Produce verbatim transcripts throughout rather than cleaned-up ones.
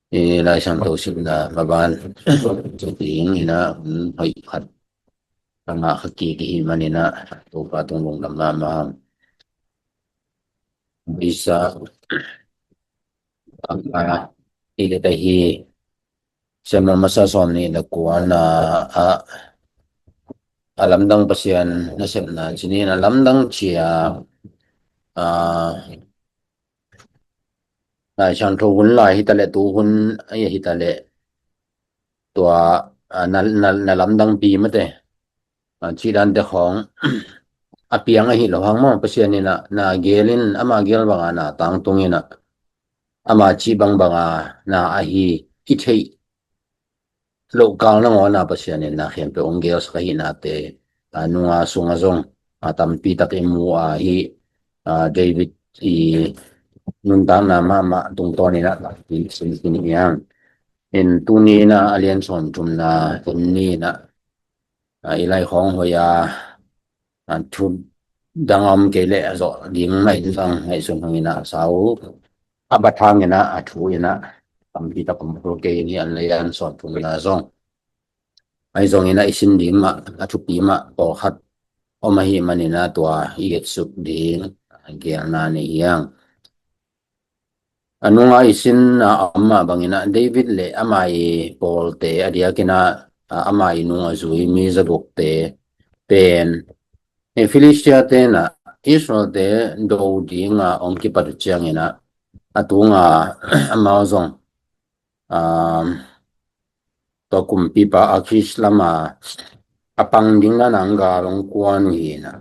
I Lai Siangtho simna maban ding in ah, hun hoih khat ka ngah kha kik i hih manin ah, Topa tung lungdam mahmah. Beisa, a, i leta hi, Samuel Masa sawmnih le kua na, a, a lamdang Pasian nasepna ci-in a lamdang ci-a, a, Lai Siangtho hun lai hi ta leh, tu hun a hi ta leh, tua, a, na, na, na lamdangpi mate, a, cih dante khawng a piang ahi lo hang maw, Pasian in ah na geel in, ama geel banga na tangtung in ah, ama cih bangbanga na ahi i theih loh kal nangawn ah Pasian in na khempeuh hong geelsak ahihnate, a, nunga sunga zong, a, tampi tak i mu a, hih, a, David i nuntakna mahmah tungtawn in ah tampi simsim hi hang. In tuni in ah a lian sawmthumna hun ni in ah, a, i lai khawng hoih a, a, thu dang a om kei leh a zawh ding mah in zong ngaihsun hang in ah, sau a bat hang in ah, a thu in ah tampi tak om kul kei in, hih a lian sawmthumna zong, ahi zongin ah i sin ding mah, a thupi mah pawlkhat om ahih manin ah, tua i etsuk ding, a, geelna nei hi hang. A nunga i sin a om mah bangin ah, David le ama i pawlte a diakin ah, a, ama i nung a zui mi zagukte pen, e, Filistia-te in ah Israel-te do dinga hong kipat uh ciangin ah, a tunga amau zong, um, tua kumpipa Akish lama a pang ding dan a hong gal hong kuan uh hi in ah,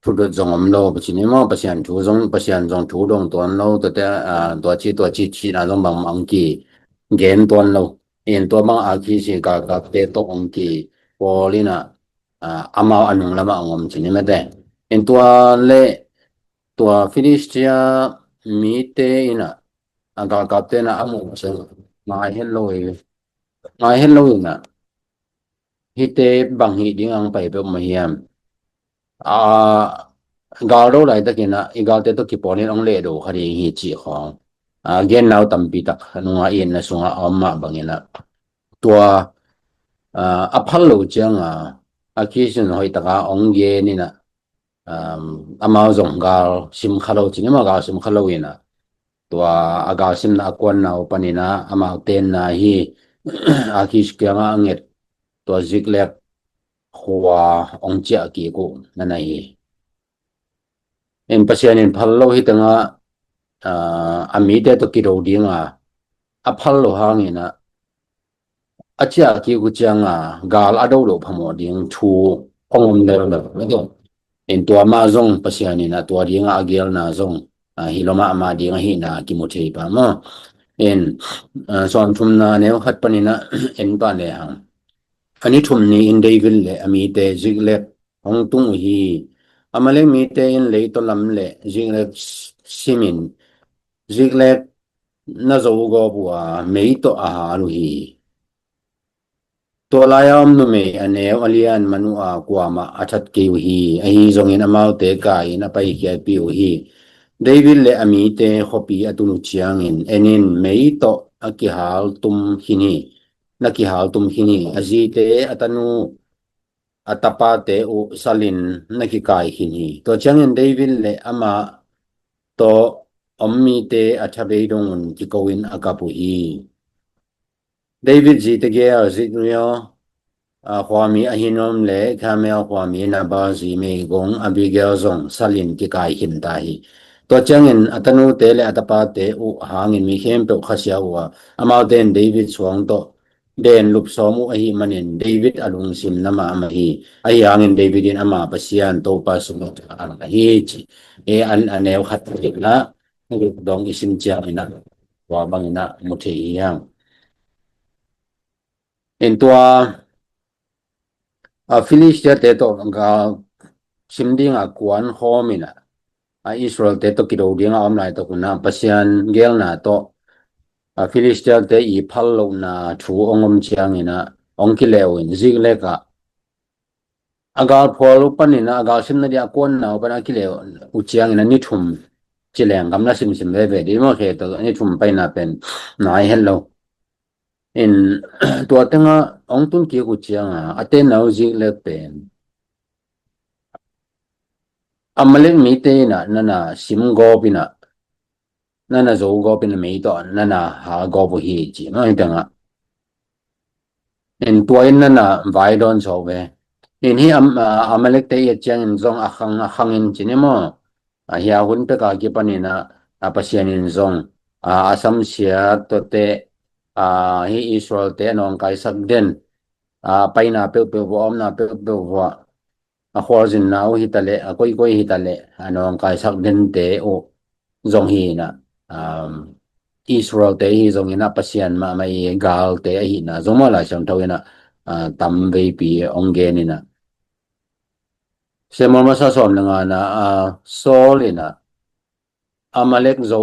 thudot zong om lo, Pasian i maw, Pasian thu zong, Pasian zong thu dong tuan lo, tuate, a, tua ci, tua ci, cihna zong bangmah hong kigen tuan lo. In tua bang Akish i galkapte tawh hong kipawl in ah, a, amau a nung lamah hong om ci ni mate. In tua le, tua Filistia mite in ah, a galkapte in ah a muh ciang ngai het lo hi, ngai het lo in ah, hihte bang hih ding a hong pai peuhmah hiam? A, gal do laitakin ah i galte tawh kipawl in hong lehdo kha ding hi cih khawng, a, genna uh tampi tak nunga i itna sungah a om mah bangin ah, tua, a, a phal lo cianga Akish in hoih taka hong gen in ah, um, amau zong gal sim kha lo ci ni maw, gal sim kha lo in ah, tua a gal simna a kuanna uh panin ah amau tenna hi, Akish kiangah a nget tua Ziklag khua hong ciah kik uh na na hi. In Pasian in phal lo hi tengah, a, a mite tawh kido dinga a phal lo hangin ah, a ciah kik uh cianga gal a do loh phamawh ding thu hong om lel lo. In tua mah zong Pasian in ah tua dinga a geelna zong, a, hi lo mahmah ding ahihna kimu thei pah maw. In, a, sawmthumna neu khat panin ah en pah lehang. A ni thum ni-in David le a mite Ziklag hong tung uh hi. Amalek mite in leitaw lam le Ziklag simin, Ziklag na zo gawp uh a, mei tawh a hal uh hi. Tua lai-a om numei a neu a lian man uh a, kuamah a that kei uh hi. Ahi zongin amaute kai-in a paikhiatpih uh hi. David le a mite khuapi a tun uh ciangin, en in, mei tawh a kihal tum khin hi, na kihal tum khin hi. A zite, a tanu, a tapate uh salin na kikai khin hi. Tua ciangin David le amah tawh om mite a tha bei dong un kiko-in a kap uh hi. David zite gel Ziklag, a, khuami Ahinoam le Karmel khuami Nabal zi meigong Abigail zong salin kikai khin ta hi. Tua ciangin a tanute le a tapate uh hangin mi khempeuh khasia uh a, amaute in David suang tawh den lup sawm uh ahih manin David a lungsim na mahmah hi. Ahi hangin David in ama Pasian Topa sungah a ngah hi ci. E, an, a neu khat in ah, dong i sim ciangin ah, tua bangin ah mu thei hi hang. In tua, a, Filistia-te tawh gal sim dinga kuan khawm in ah, a, Israel-te tawh kido dinga om laitak un ah, Pasian geelna tawh, a, Filistia-te i phal lohna thu hong om ciangin ah, hong kileh uh in Ziklag ah, a galphual uh panin ah, a galsimna dia a kuanna uh panin a kileh uh ciangin ah ni thum ci leng gam na simsim veve dih maw, khe tawh ni thum paina pen nai het lo. In tua tengah hong tun kik uh cianga a tenau zik lek pen Amalek mite inah nana sim gawp inah nana zo gawp inah mei tawh nana hal gawp uh hi ci maw, hi tengah. In tua in nana vai dawn sawk ve. In hi Am- ah, Amalekte i et ciangin zong a khang a khangin ci ni maw? Ah, hi a hun peka kipan inah, ah, Pasian in zong, ah, a samsiat tuate, ah, hi Israelte a nawngkaisak den, ah, paina peuhpeuh vua, omna peuhpeuh vua, a khualzinna uh hitaleh, a koikoi hitaleh, a nawngkaisak dente uh zong hi inah, um, Israelte hi zong inah Pasian mahmah i galte ahihna zong maw Lai Siangtho inah, ah, tam veipi hong gen inah. Samuel masa sawm le ngana, ah, Saul inah Amalek zo,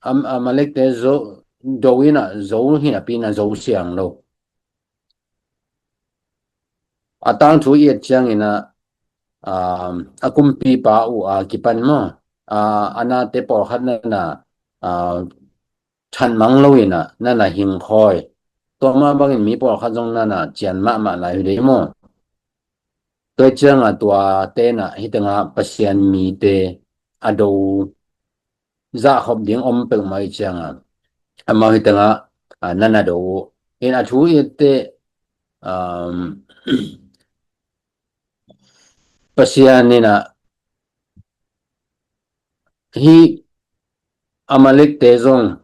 Am- Amalekte zo, do inah zo hi napi inah zo siang lo. A tangthu i et ciang inah, ah, a kumpipa uh a kipan maw, ah, a nate pawlkhat nana, ah, thanmang lo inah nana hingkhawi. Tua mah bangin mi pawlkhat zong nana cian mahmah lai hi dei maw? Tua cianga tua tenah hi tengah Pasian mite a do zahkhop ding om peuhmah i cianga amau hi tengah, ah, nana do uh. In a thu i et teh, um, Pasian inah hi Amalekte zong,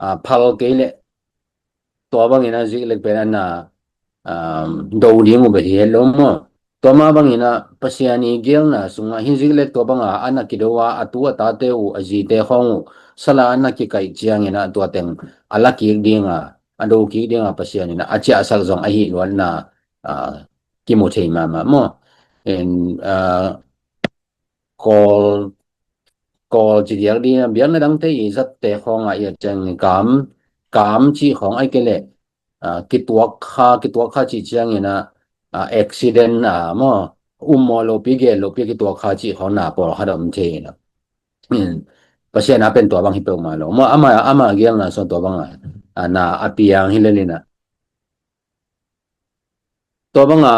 ah, phal kei leh tua bangin a ziklek pen a na, ah, do ding uh bel hi het lo maw? Tua mah bangin a Pasian i gelna sungah hi ziklek tua banga a na kido a, a tu a tate uh, a zite khawng uh sala a na kikaih ciangin a tua teng a la kik dinga, a do kik dinga Pasian in a ciahsak zong ahi luatna, ah, kimu thei mahmah maw? In, ah, Kawl, Kawl ci diak ding a, biakna dangte i zatte khawngah i a ciang kam, kam cih khawng ai kei leh, ah, kituak kha, kituak kha cih ciangin a, ah, accident a maw, um maw lopi gel lopi kituak kha cih khawng na pawlkhat a om thei in a. Hmm. Pasian a pen tua bang hi peuhmah lo. Maw ama, ama gelna suan tua banga, ah, na a piang hi lel in a. Tua banga,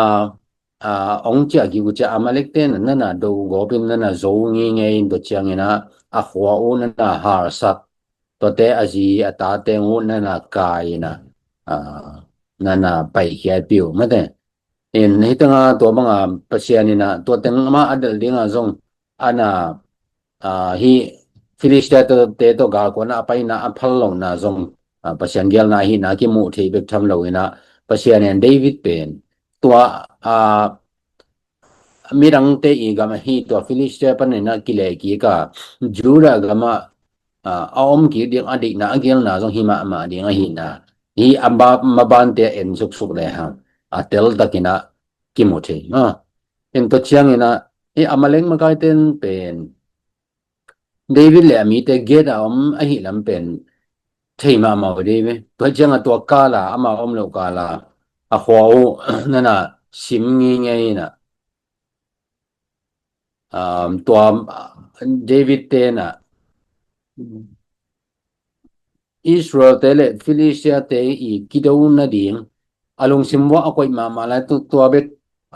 ah, ong ciah kik uh ciah Amalekte na, na na do gawpin na na zo ngingei in tua ciangin a, a khua uh na na harsak. Tuate a zi a tate uh na na kai in a, ah, na na paikhiatpih uh mate. In hi tengah tua banga Pasian in a tua teng mah a delh dinga zong a na, ah, hi Filistia te tawh galkuana a paina a phal lohna zong, ah, Pasian gelna ahihna kimuh theih bek tham lo in a Pasian in David pen tua, ah, midangte i gam ahi tua Filistia panin a kileh kik a Judah gamah, ah, a om kik ding a deihna a gelna zong hi mahmah ding ahihna hi a ba-, mabante a en suksuk le hang a teltakin a kimu thei. Ah, en tua ciangin a hi Amalek makaiten pen David le a mite Gath a om ahi lam pen thei mahmah uh David. Tua cianga tua kala ama om lo kala a khua uh na na sim ngingei in a, um, tua David te na Israel te le Filistia te i kido nading a lungsim vua a koih mahmah lai tu tua bek,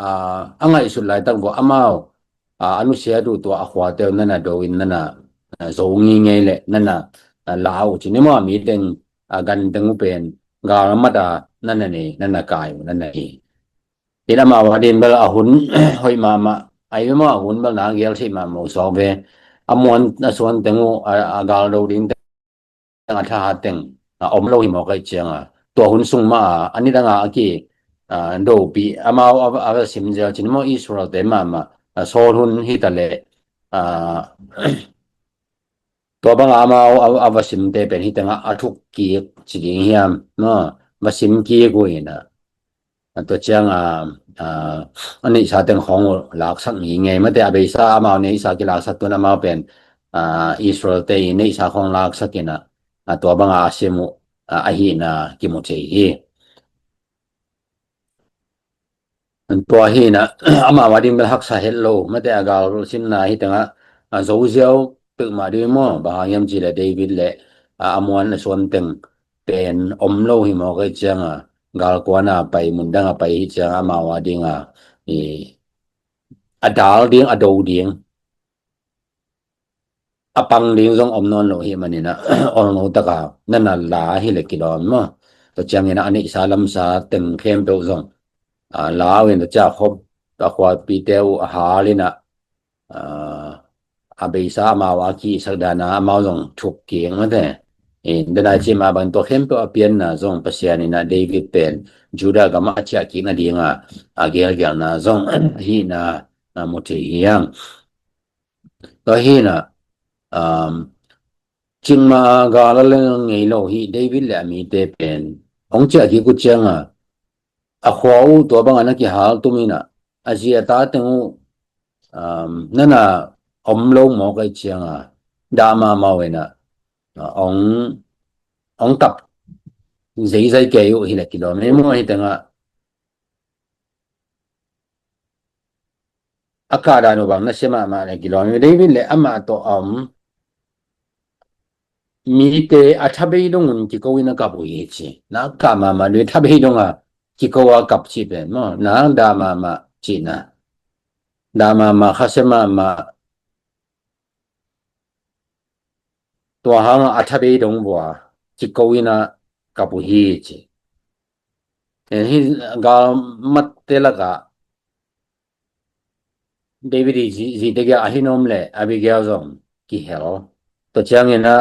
ah, a ngaihsut laitak vua amau, ah, a nusiat uh tua a khuate uh na na do in na na, ah, zo ngingei le na na, ah, la uh ci ni maw mi teng, ah, gan teng uh pen gal mat a na na nei, na na kai uh na na hi. In amau a din bel a hun hoih mahmah ai ve maw, a hun bel na gel theih mahmah uh sawk ve. A muan a suan teng uh, a, a gal do ding teng a thahat teng a om lo hi mawk ai cianga tua hun sung mah a, a nidanga a ki, ah, dopih amau a, a va sim zel cin maw Israel te mahmah, ah, Saul hun hi ta leh, ah, tua banga amau a, a va simte pen hi tengah a thuk kik ci ding hiam maw? Va sim kik uh in a. Tua cianga, ah, a neihsa teng khawng uh laksak ngingei mate a beisa amau neihsa kilaksak tun amau pen, ah, Israel te i neihsa khawng laksak in a, ah, tua banga a sim uh, ah, ahihna kimu thei hi. Tua hi na, amau a ding bel haksa het lo mate a gal simna hi tengah, ah, zo ziau peuhmah ding maw, bang hang hiam cih leh David le a, a muan a suan teng pen om lo hi mawk ahih cianga, galkuan a pai, mundang a pai hi cianga amau a dinga i a dal ding, a do ding, a pang ding zong om nawn lo hi maninah olno taka nana la hi le kilawm maw. Tua ciangin a neihsa lamsa teng khempeuh zong a, lau in tua ciang khop a khuapite uh a hal inah a, a beisa amau a kihsak dana amau zong thup kik mate. Denai cima bang tua khempeuh a pianna zong Pasian inah David pen Judah gamah a ciah kik nadinga a gelgelna zong hihna a mu thei hiang. Tua hinah um, cikmah a gal a leng ngei lo hi David le a mite pen hong ciah kik uh cianga a khua uh tua banga na kihal tuminah a zi a ta teng uh um, nana om lo mawk ahih cianga dah mahmah uh inah a, ong ong kap zeizai kei uh hi le kilawm hi maw. Hi tengah a kahdan uh bang nasia mahmah le kilawm hi. David le amah tawh a om mite a thabei dong un kiko in a kap uh hi ci. Na kah mahmah lui thabei dong a kiko a kap cih pen maw, na dah mahmah cihna, dah mahmah, khasia mahmah, tua hanga a thabei dong vua kiko in a kap uh hi ci. Hi gal matte lakah David i zi, zite kia Ahinoam le Abigail zong kihel. Tua ciangin a,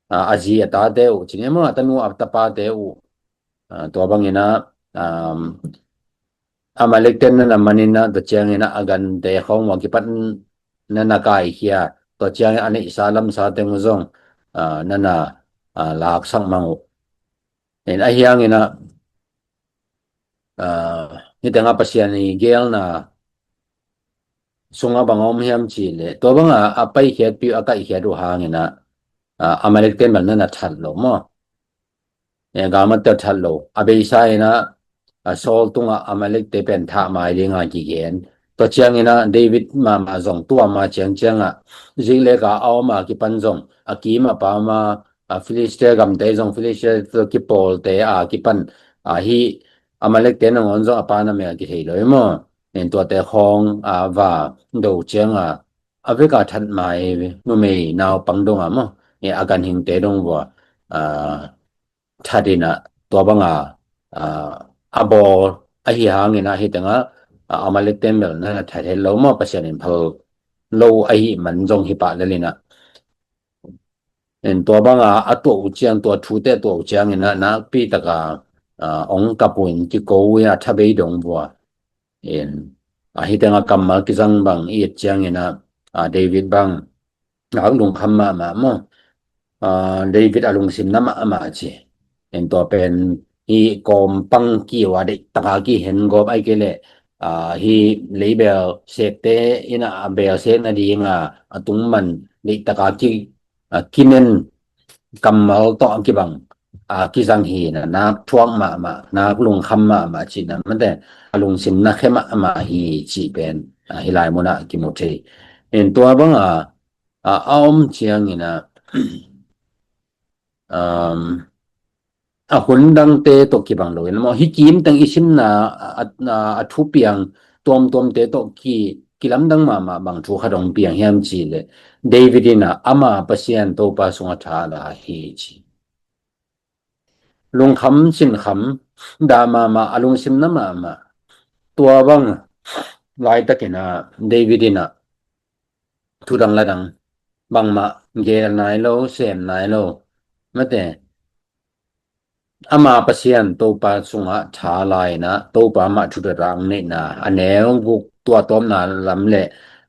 a, a zi a tate uh, cin emaw a tanu a tapate uh, a, tua bangin a, um, Amalek ten nana manin a, tua ciangin a, a gante khawng uh a kipat nana kaikhia. Tua ciangin a neihsa lamsa teng uh zong, a, nana, a, laksak mang uh. In a hiangin a, a, hi tengah Pasian i gelna sungah bang a om hiam cih leh tua banga a paikhiatpi uh a kaikhiat uh hangin a, a, Amalek ten bel nana that lo maw. E, galmatte uh that lo. A beisa in a, a, Saul tungah Amalek te pen thah mai dinga kigen. Tua ciangin a David mahmah zong tua ma ciangciangah ziklek a a om a kipan zong a kim a pam a, a, Filistia gamte zong Filistia tawh kipawlte a kipan a hi Amalek te nangawn zong a pa na mel kithei lo hi maw. Nen tuate khawng a va do cianga a veka that mai numei naupang donga maw, e, a ganhingte dong vua a, that inah tua banga a, a bawl ahi hangin a hi tengah a, Amalek ten bel nana that het lo maw, Pasian in phal lo ahi man zong hi pah lel inah. In tua banga a tuah uh ciang, tua thute a tuah uh ciangin a nakpi taka a, ong kap uh in kiko uh a thabei dong vua. In a hi tengah kammal kizang bang i et ciangin a, a, David bang a lungkham mahmah maw. A, David a lungsim na mahmah ci. In tua pen hi kawmpang kiu a deih taka kihen gawp ai kei leh, a, hi leibel sekte in a bel sek nadinga a tungman deih taka ki, a, kinen kammal tawh a kibang a, kizang hi na, nak thuak mahmah, nak lungkham mahmah cihna mate, a lungsim na khe mahmah hi cih pen a, hi lai munah kimu thei. In tua banga a, a om ciangin a, um, a hun dangte tawh kibang lo in maw, hi kim teng i simna a, a, a thu piang tuamtuamte tawh ki, kilamdang mahmah bang thu khat hong piang hiam cih leh David in a ama Pasian Topa sungah tha a la hi ci. Lungkham sinkham dah mahmah, a lungsim na mahmah. Tua bang laitakin a David in a thudang ladang bangmah gel nai lo, sem nai lo mate. Ama Pasian Topa sungah tha la in a, Topa mah thudang neihna a neu guk tua tawpna lam le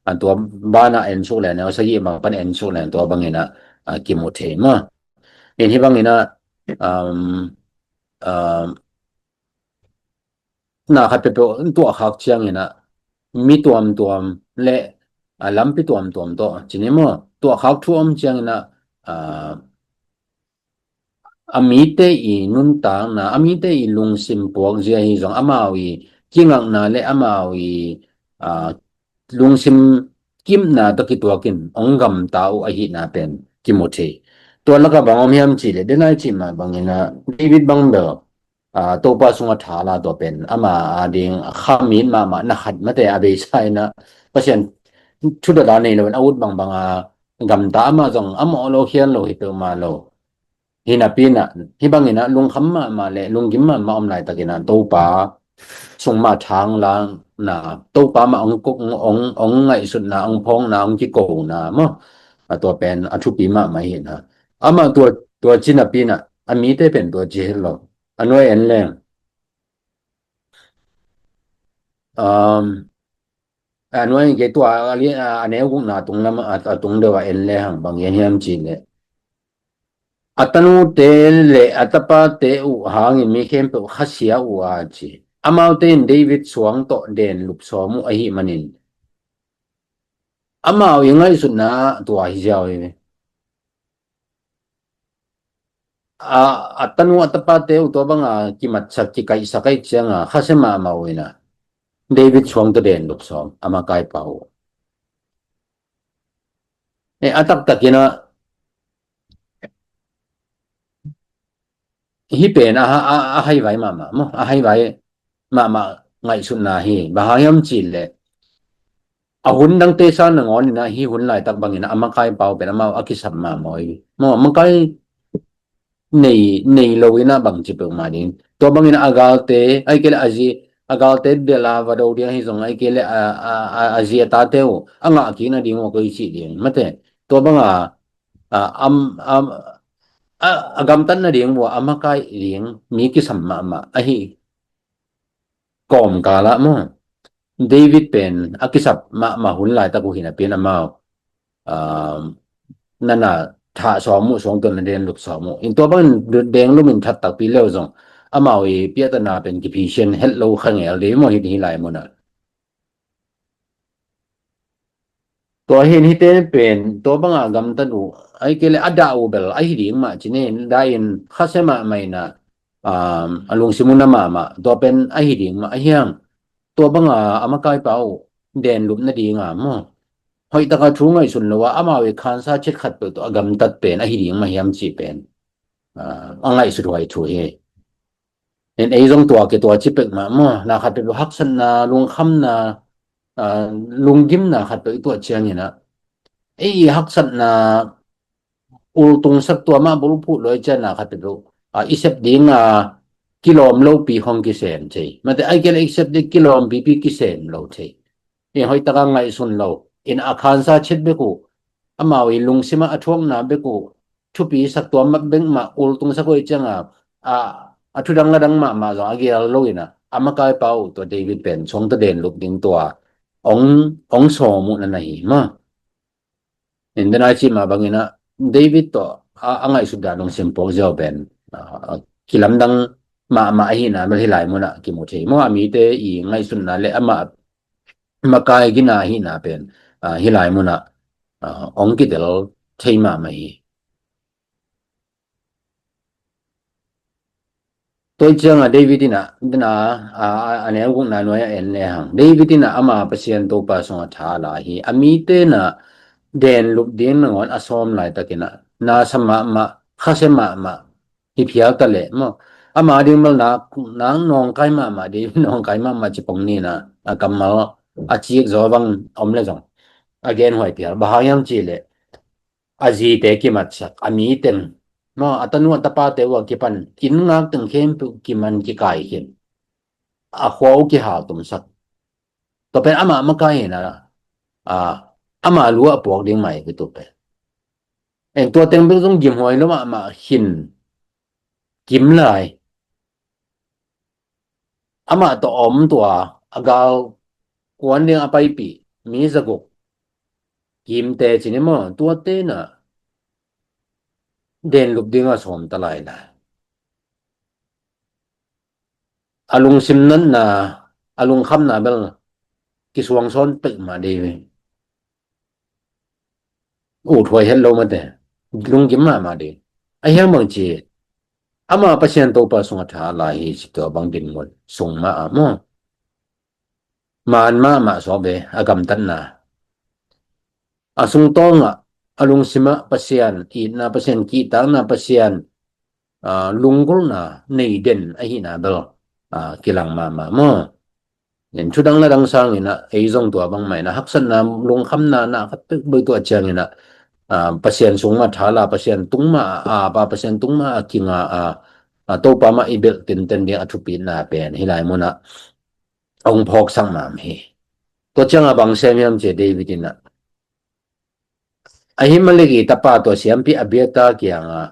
a tua banah en suk le a neu sagih bang pan en suk le tua bangin a, a kimu thei maw. In hi bangin a, um, um, na khat peuhpeuh tuahkhak ciangin a mi tuamtuam le a lampi tuamtuam tawh cini maw, tuahkhak thu om ciangin a, a, a mite i nuntakna, a mite i lungsim puakzia hi zong amau i kingakna le amau i, a, lungsim kipna tawh kituakin hong gamta uh ahihna pen kimu thei. Tua lakah bang om hiam cihleh, den ai cih mah bangin ah David bang bel, ah, Topa sungah tha la tua pen ama ading khamit mahmah na khat mate a beisa in ah Pasian thudot a nei lo in a ut bangbang a gamta, amah zong a mawh lo khial lo hi peuhmah lo. Hi napi in ah, hih bangin ah lungkham mahmah le lunggim mahmah om laitakin ah Topa sung mah thang lakna, Topa mah hong, hong, hong ngaihsutna, hong phawkna, hong kikona maw. A tua pen a thupi mahmah hi na. Amah tua, tua ci napi in ah a mite pen tua ci hi lo. A nuai en leng. Um, a nuai kei tua a li-, a, a neu gukna tung lam a, a tung deuh a en le hang bang hiam hiam cihleh, a tanute le a tapate uh hangin mi khempeuh khasia uh a ci. Amaute in David suang tawh den lup sawm uh ahih manin amau i ngaihsutna ah tua hi ziau hi. A, a tanu a tapate uh tua banga kimatsak kikaihsak aih cianga khasia mahmah uh in ah David suang tawh den lup sawm a makaipa uh. E, a taktakin ah hih pen a, a, a haivai mahmah maw, a haivai mahmah ngaihsutna hi. Bang hang hiam cihleh, a hun dangte sa nangawn in ah hih hun laitak bangin ah a makaipa uh pen amau a kisap mahmah uh hi. Maw, a makai nei, nei lo in ah bangci peuhmah ding. Tua bangin ah a galte, ahih kei leh a zi, a galte bel a va do ding ahi zong, ahih kei leh a, a, a, a zi a tate uh a ngah kik nading uh a koi cih ding. Mate, tua banga, a, am, am, a, a gamtat nading uh a makai ding mi kisam mahmah ahi kawmkal ah maw, David pen a kisap mahmah hun laitak uh hi napi in amau, um, nana thah sawm uh, suang tawh na den lup sawm uh. In tua bangin deng lum in that takpi leu zong amau i piahtana pen kiphisian het lo kha ngel ding maw, hih, hih lai munah. Tua hin hihte pen tua banga gamtat uh, ahih kei leh a dah uh bel ahi ding mah ci nen, dah in khasia mahmah in ah, um, a lungsim uh na mahmah, tua pen ahi ding mah ahi hang. Tua banga a makaipa uh den lup nadinga maw, hoih taka thu ngaihsun lo a amau i khansa chet khat peuh tawh a gamtat pen ahi ding mah hiam cih pen, ah, a ngaihsut huai thu hi. In ei zong tua ke tua ci pek mah maw, na khat peuh haksatna, lungkhamna, ah, lunggimna khat peuh i tuah ciangin ah ei i haksatna ultungsak tua mah bulphuh lo i ciangin ah khat peuh, ah, i sep ding a kilawm lopi khong kisem thei. Mate, ahih kei leh i sep ding kilawm pipi kisem lo thei. In hoih taka ngaihsun lo in a khansa chet bek uh, amau i lungsim ah a thuakna bek uh thupi sak tua mah bek mah ultungsak uh i cianga, a, a thudang ladang mahmah zong a gel lo in ah a makaipa uh tua David pen suang tawh den lup ding tua hong, hong sawm uh na na hi maw. In den ai cih mah bangin ah David tawh a, a ngaihsut dan hong simpawl ziau pen, ah, kilamdang mahmah ahihna bel hih lai munah kimu thei maw. A mite i ngaihsutna le amah makai gina ahihna pen, ah, hih lai munah, ah, hong kitel thei mahmah hi. Tua ciangah David in ah, dena, a, a, a neu gukna nuai a en le hang. David in ah ama Pasian Topa sungah tha a la hi. A mite in ah den lup ding nangawn a sawm laitakin ah nasa mahmah, khasia mahmah hi phial ta leh maw. Ama ding bel nak, nak nawngkai mahmah, David nawngkai mahmah ci pong ni in ah, a kammal a cik zaw bang om le zong a genhuai phial. Bang hang hiam cih leh a zite kimatsak, a mi teng maw, a tanu a tapate uh a kipan, inn ngak teng khempeuh kiman kikai khin. A khua uh kihaltumsak. Tua pen amah makai hi in ah, a, ama lu ah puak ding mah hi tua pen. En tua teng bek zong gimhuai lo mahmah khin kim lai. Amah tawh a om tua, a gal kuan ding a paipih mi zaguk kimte ci ni maw, tuate in ah den lup ding a sawm ta lai lai. A lungsim natna, a lungkhamna bel kisuang sawn pek mah ding hi. Uthuai het lo mate, lunggim mahmah ding. A hiang bang ci, ama Pasian Topa sungah tha a la hi ci, tua bang dinmun sung mah ah maw. Maan mahmah sawk ve a gamtatna. a sungtawngah a lungsimah Pasian itna, Pasian kihtakna, Pasian aa, lunggulhna nei den ahihna bel aa, kilang mahmah maw? Nen thudang ladang sanginah ei zong tua bangmah inah haksatna, lungkhamna na khat peuhpeuh tuah cianginah aa, Pasian sungmah thala, Pasian tungmah a apa, Pasian tungmah a kinga a, a Topa mah i belh tinten ding a thupitna pen hih lai munah hong phawksak mahmah hi. Tua ciangah bang sem hiam ci David inah Ahimelek i tapa tua siampi Abiathar kiangah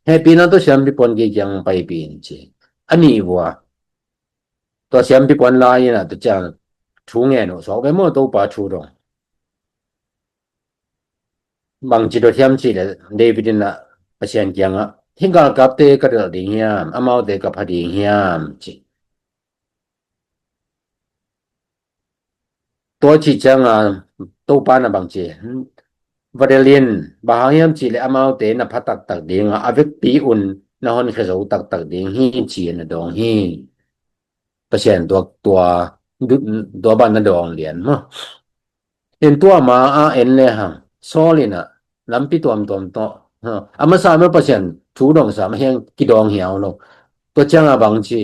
hehpihna tua siampi puan kei kiang paipih in ci. A nih vua tua siampi puan lai inah tua ciang thu ngen uh suak ve maw, Topa thu dong. Bangci dot hiam cih leh David inah Pasian kiangah hih galkapte ka delh ding hiam, amaute ka pha ding hiam ci. Tua cih cianga Topa na bangci va delh in, bang hang hiam cih leh amaute na pha taktak dinga a vekpi un na honkhia zo taktak ding hi ci-in a dawng hi. Pasian tua tua tua ban na dawng lian maw? In tua ma a en le hang Saul inah lampi tuamtuam tawh a masa mah Pasian thu dong sa mah hiang kidawng hiau lo. Tua cianga bangci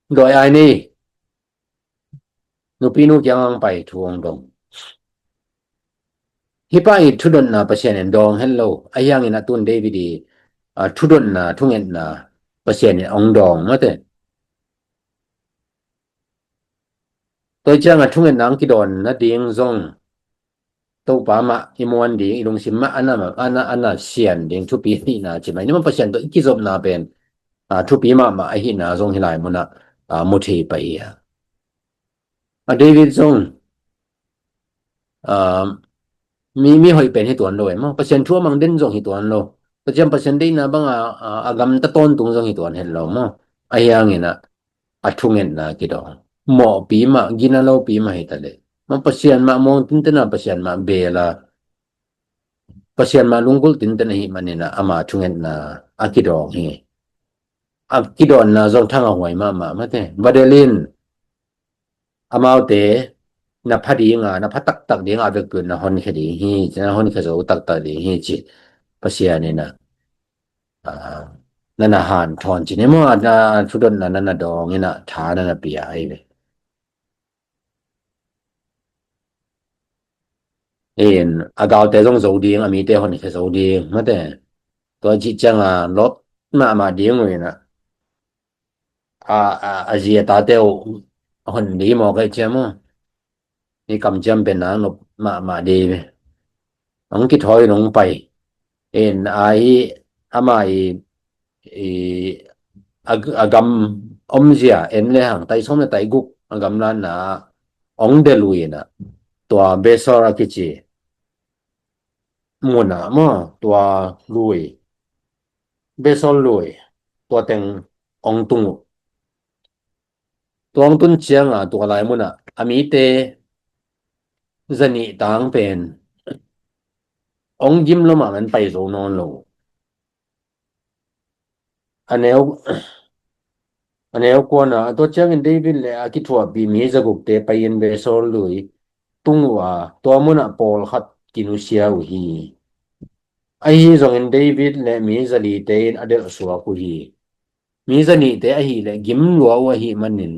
dawi ai ni nupi nu kiang ang pai thu hong dong. Hih pa i thudotna Pasian in dawng het lo. Ahi hangin a tun David i aa, thudotna, thungetna Pasian in hong dawng mate. Tua cianga thungetna ang kidawn nading zong Topa mah i muan ding, i lungsim mah a na, a na, a na sian ding thupi ahihna ci mai ni maw, Pasian tawh i kizopna pen aa, thupi mahmah ahihna zong hih lai munah aa, mu thei pah hi a. A David zong aa, mi, mi hoih pen hi tuan lo e maw? Pasian thu a mang den zong hi tuan lo. Pasian, Pasian deihna banga aa, a gamta tawntung zong hi tuan het lo maw? Ahi hangin ah a thungetna kidawng mawhpi mah, gina lopi mah hi ta leh maw, Pasian mah muang tinten a, Pasian mah beel a, Pasian mah lunggulh tinten ahih manin ah ama thungetna a kidawng hi. A kidawnna zong thang a huai mahmah mate. Va delh in, amaute na pha dinga, na pha taktak dinga a vekpi un na honkhia ding hi ci, na honkhia zo taktak ding hi ci. Pasian in ah aa, na na hanthawn ci ni maw, a na thudotna na na dawng in ah tha na na pia hi ve. In a galte zong zo ding, a mite honkhia zo ding mate. Tua cih cianga lawp mahmah ding uh in ah a, a, a zi a tate uh hon ding maw, kai ciam uh. Hih kamciam pen nang nop mahmah ding ve. Hong kithawi nong pai in a, hih ama i, i a, a gam omzia en le hang tai sawm le tai guk a gamlatna hong delh uh in ah tua Besor a kici munah maw, tua lui, Besor lui, tua teng hong tung uh. Tua hong tun cianga tua lai munah a mite zanih tang pen hong gim lo mahmah in pai zo nawn lo. A neu, a neu kuana, tua ciangin David le a kithuahpih mi zagukte pai-in Besor lui tung uh a, tua munah pawlkhat kinusia uh hi. Ahi zongin David le mi zalite in a delhsuak uh hi. Mi zanihte ahih leh gim lua uh ahih manin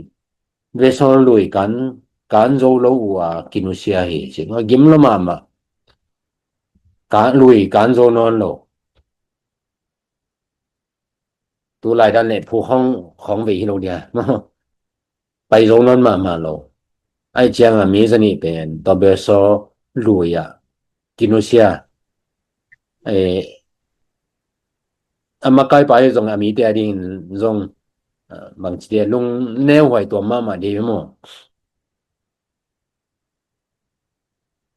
Besor lui kan, kan zo lo uh a kinusia hi ci. Gim lo mahmah. Kan, lui kan zo nawn lo. Tulai dan le phu khong, khong vei hi lo dia. Pai zo nawn mahmah lo. Ai cianga mi zanih pen tua Besor lui ah kinusia. Eh, a makaipa hi zong a mite a dingin zong ah, bangci dia lung neuhuai tuam mahmah ding hi maw?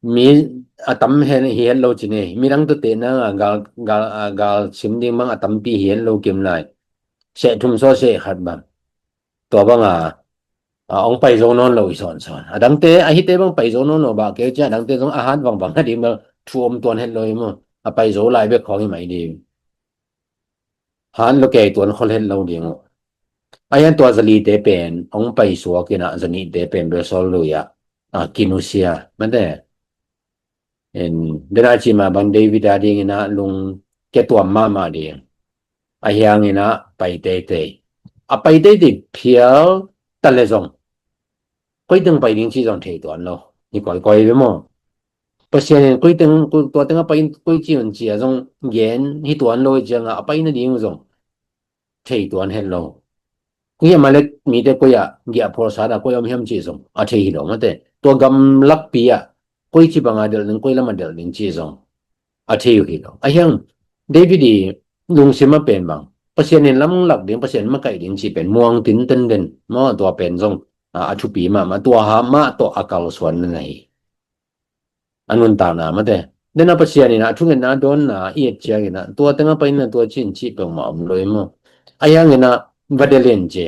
Mi a tam hen hi het lo ci ni. Midang tawh tehna a gal, gal, a gal sim ding bang a tampi hi het lo kim lai. Seh thum saw seh khat bang. Tua banga a hong pai zo nawn lo hi sawnsawn. A dangte, a hihte bang pai zo nawn lo bah kei cia, a dangte zong a hat vangbang a ding bel thu om tuan het lo hi maw? A pai zo lai bek khawng hi mai ding. Han lo kei tuan khol het lo ding uh. A hian tua zalite pen hong pai suak in ah zanihte pen Besor lui ah a kinusia mate. En, dena cih mah bang David a dingin ah lungkia tuam mahmah ding. Ahi hangin ah pai teitei. A pai teitei phial ta le zong, koi teng pai ding cih zong thei tuan lo. Hi kawikawi ve maw? Pasian in koi teng, koi, tua teng a pai in koi ci un ci a zong gen hi tuan lo hi ciangah a pai nading uh zong thei tuan het lo. Koi a Amalek mite koi ah giahphual sat a koi om hiam cih zong a thei hi lo mate. Tua gamlakpi ah koi ci banga delh ding, koi lam a delh ding cih zong a thei uh hi lo. Ahi hang David i lungsim a pen bang, Pasian in lamlak ding, Pasian makaih ding cih pen muang tinten den maw, tua pen zong a, a thupi mahmah, tua ha mah tawh a kalsuan na hi. A nuntakna mate. Dena Pasian in a thungetna a dawnna i et ciangin ah tua teng a pai in ah tua cin cih peuhmah om lo i maw? Ahi hangin ah va delh in ci.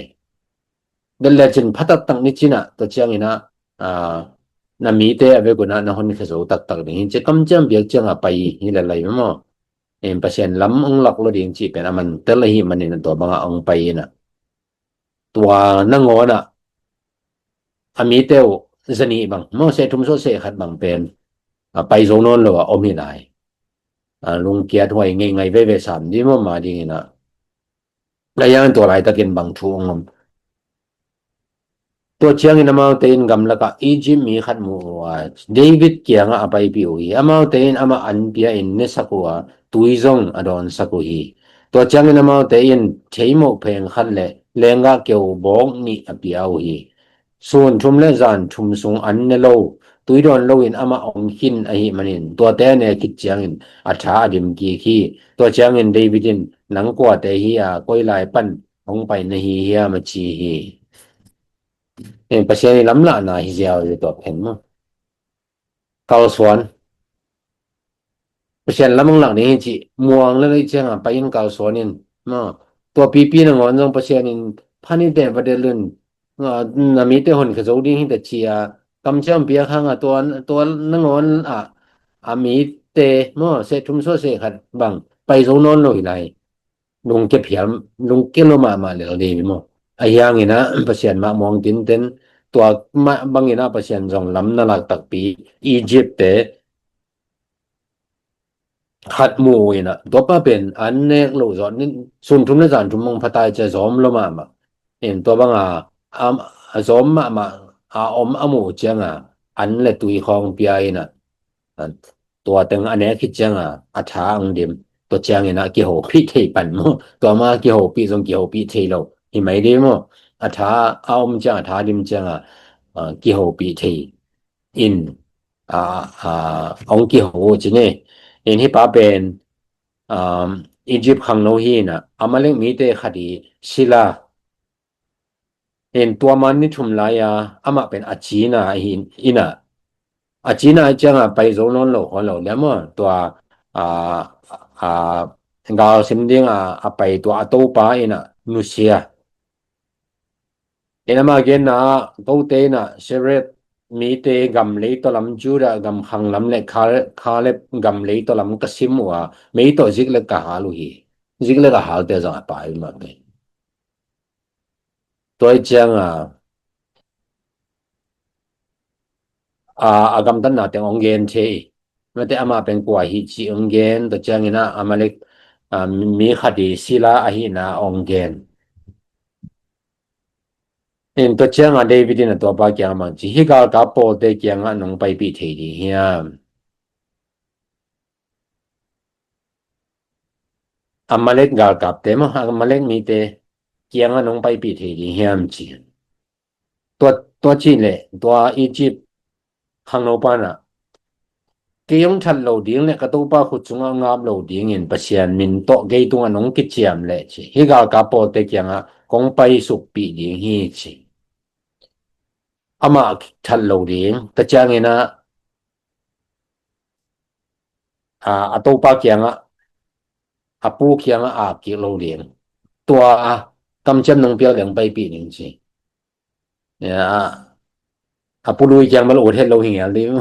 Delh le cin pha taktak ni cin ah tua ciangin ah, a, na mite a vekun ah na honkhia zo taktak ding hi ci, kamciam biak ciangah pai hi le lai maw? En, Pasian lam ong lak lo ding cih pen a man tel ahi manin tua bangah ong pai in ah tua nangawn ah a mite uh zanih bang maw, seh thum sawh seh khat bang pen a pai zo nawn lo a om hi lai. A, lungkiat huai ngei ngai veve sam ding maw ma dingin ah. Ahi hangin tua laitakin bang thu ong om? Tua ciangin amaute in gamlakah Egypt mi khat mu uh a, David kiangah a paipih uh hi. Amaute in amah an pia in nesak uh a, tui zong a dawnsak uh hi. Tua ciangin amaute in theimoh pheng khat le lenggah keu bawk nih a pia uh hi. Sun thum le zan thum sung an ne lo, tui dawn loin amah ong khin ahi manin tuate a ne khit ciangin a tha a dim kik hi. Tua ciangin David in, nang kuate hi a, koi lai pan hong pai na hi hiam a ci hi. Eh, Pasian i lamlahna hi ziau hi tua pen maw? Kalsuan. Pasian lam ong lak ding hi ci muang le lei cianga pai in kalsuan in maw? Tua pipi nangawn zong Pasian in phan i teh va delh un, ah, na mite honkhia zo ding hi ta ci a kamciam piak hanga tua, tua nangawn ah a mite maw, seh thum sawh seh khat bang pai zo nawn lo hi lai. Lungkia phial, lungkia lo mahmah lel ding hi maw? Ahi hangin ah Pasian mah muang tinten, tua mah bangin ah Pasian zong lam na lak takpi, Egypt te khat mu uh in ah tua pa pen an nek lo zawh ni, sun thum le zan thum mong phatai cia zawm lo mahmah. In tua banga, am, a zawm mahmah a om a mu uh cianga an le tui khawng pia in ah, tua teng a nek khit cianga a tha ang dim. Tua ciangin ah kihopih thei pan maw? Tua ma kihopih zong kihopih thei lo hi mai ding maw? A tha a om ciang, a tha dim cianga, ah, kihopih thei in, ah, ah, ong kiho uh ci ni. In hi pa pen, um, Egypt khangno hi in ah Amalek mite khat i sila. In tua man ni thum lai-a amah pen a cina ahi in ah, a cina ahi cianga pai zo nawn lo khawn lo liam aw. Tua, a, a, gal sim dinga a pai tua a topa in ah nusia. In amah genna ah kote in ah Sered mite gam leitaw lam, Judah gam khang lam le Kale-, Kaleb gam leitaw lam ka sim uh a, mei tawh zik le ka hal uh hi. Zik le ka halte zong a pai uh mah pen. Tua i cianga, a, a gamtatna teng ong gen thei. Mate amah pen kua hi ci ong gen, tua ciangin ah Amalek, a, mi khat i sila ahihna ong gen. In tua cianga David in a tuapa kiangah bang ci, hih galkap pawlte kiangah nong paipih thei ding hiam? Amalek galkapte maw, Amalek mite kiangah nong paipih thei ding hiam ci. Tua, tua cih leh tua Egypt khangno pan ah, kei hong that lo ding le ka topa khut sungah ngap lo dingin Pasian min tawh kei tungah nong kiciam leh ci, hih galkap pawlte kiangah kong paisukpih ding hi ci. Amah that lo ding, tua ciangin ah, a, a topa kiangah, a pu kiangah ap kik lo ding. Tua kamciam nong pial ding paipih ding ci. Ya, a pu lui kiang bel ut het lo hi ngial ding.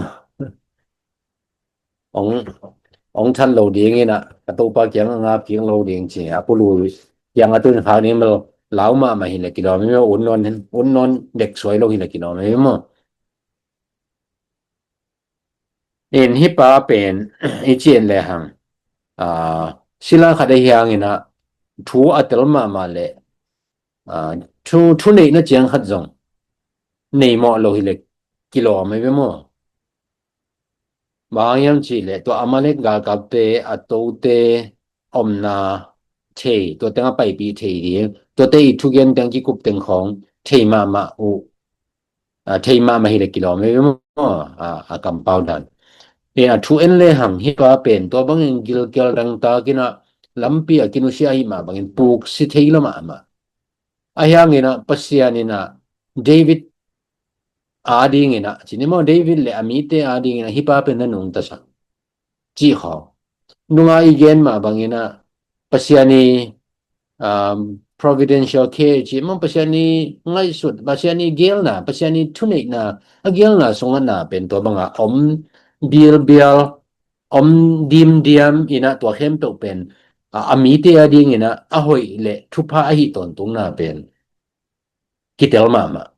Ong, ong that lo ding in ah, a topa kiangah ngap kik lo ding ci. A pu lui kiangah tun khak ding bel lau mahmah hi le kilawm hi maw, ut nawn, ut nawn dek suai lo hi le kilawm hi maw. In hih pa pen i cih lehang, a, sila khat ahi hangin ah thu a tel mahmah leh, a, thu, thuneihna ciang khat zong nei mawh lo hileh kilawm ahi ve maw? Bang hang hiam cih leh tua Amalek galkapte, a tote omna thei, tua tengah paipih thei ding, tuate i thugen teng kikup teng khawng thei mahmah uh, a, thei mahmah hileh kilawm ahi ve maw? A, a kampau dan. In a thu en lehang hih pa pen tua bangin gilkial dangtak in ah lampi a kinusia ahih mah bangin puksi thei lo mahmah. Ahi hangin ah Pasian in ah David adingin ah, ci ni maw, David leh a mite adingin ah hih pa pen na nungtasak cih khawng. Nunga i gen mah bangin ah Pasian i, um, providential care ci maw, Pasian i ngaihsut, Pasian i geelna, Pasian i thuneihna, a geelna sungah na pen tua banga om bilbial, om dimdiam in ah tua khempeuh pen, a, a mite adingin ah a hoih leh thupha ahi tawntungna pen kitel mahmah.